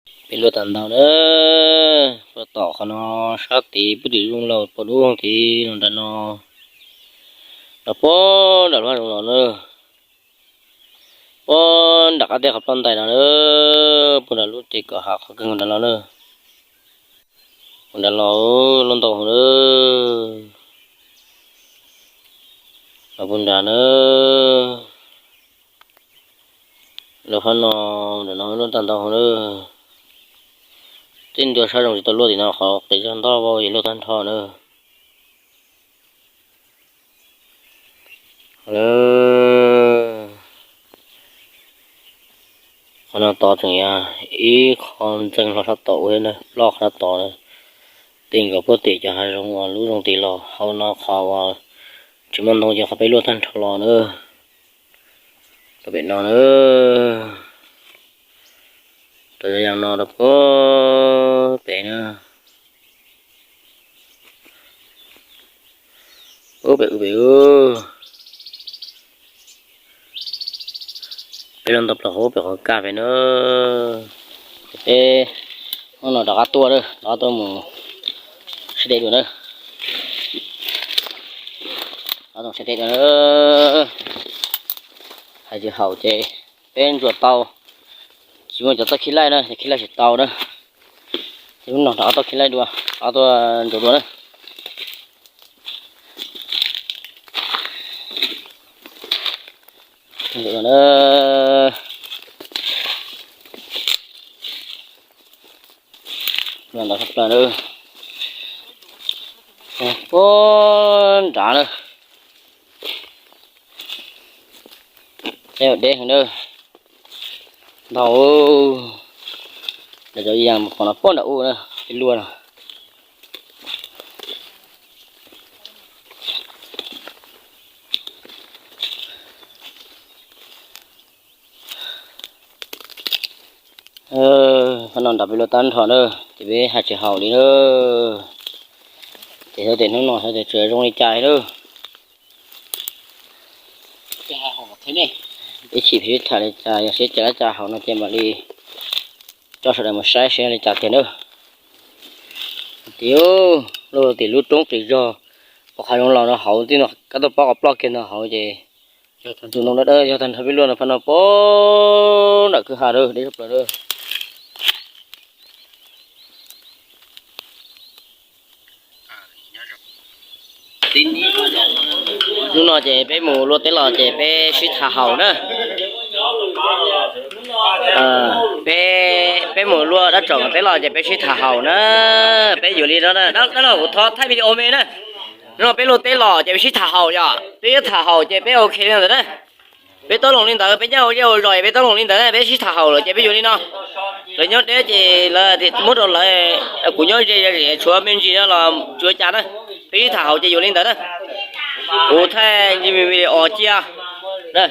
Peb luaj tag ntau na, puag tom qhov no sab tid puag tim zoov laug puag dub tid los nram no, los puag nram lub hav zoov los na, puag nram qab teb qhov ploj ntais no na, puag nram lub tsev kom hav qhov kawg nram los na, nram los lub ntau hauv na, los puag nram na. Lub qhov no, nram no lub tag ntau hauv na. Tej ntua sab zoo tsis tau luaj tim no, qhov qis zog ntoj vau ces luaj tag nrho na. Qhov no tod tseem yog ib qho ntxeev hlo sab tod ua na, ploj qhov sab tod na. Tej nkaus puag tim cov hav zoov uas lub zoov tid los hauv no qhov uas tsis muaj ntoo ces qhov peb luaj tag nrho los na. Rau pem no na, rau yav yas no rau puag pem na. Ub pem ub pem ub. Peb los ntau plaws qhov pem qhov kaj pem na. Peb hnub no rov qab tuaj na, rov qab tuaj mus saib dej dua na. Rov qab tuaj saib dej dua na. Hais tsis haum ces peb ntsuas tau, tsis muaj cov toj khib laij na, cov khib laij tsis tau na. Ces hnub no rov qab tuaj khib laij dua, rov qab tuaj ntsuas dua na. Ntsuas dua na. Ntau tshaj plaws na. Puag nrad na. Deb heev na. Ntau. Lawv cov yas mus qhov no puag nram ub na, peb luaj no. Qhov no nrad peb luaj tag nrho na, ces peb hais tsis haum li na. Ces xyov tias hnub no xyov tias tseem zoo li cas na. Ib chim peb sib tham li cas, yog sib cais li cas hauv no ces mam li coj sawv daws mus saib seb li cas tiag na. Tias luaj tim lub roob qis zog, pom qhov zoov laus no hauv tij no kab tuaj pob qhov ploj kiag no hauv ces tus ntoo dawb dawb yog tag nrho peb luaj no, phab no puag nram kwj ha deb tshaj plaws na. Hnub no ces peb mus luaj teb los ces peb sib tham haum na. Peb, peb mus luaj dab tsom teb los ces peb sib tham haum na. Peb yuav li no na, dab laug kuv thov thaij video me na. Hnub no peb luaj teb los ces peb sib tham haum yom, peb yuav tham haum ces peb ok li ntawd na. Peb tau loos li ntawd, peb nyob ua zej ua zos peb tau loos li ntawd na, peb sib tham haum lawm ces peb yuav li no. Lawv nyob deb ces lawv muab rau lawv, kuv nyob ze zem tshuav me ntsis no los tsis ua cas na. Peb sib tham haum ces yuav li ntawd na. Kuv thaij ntsis me video cia na.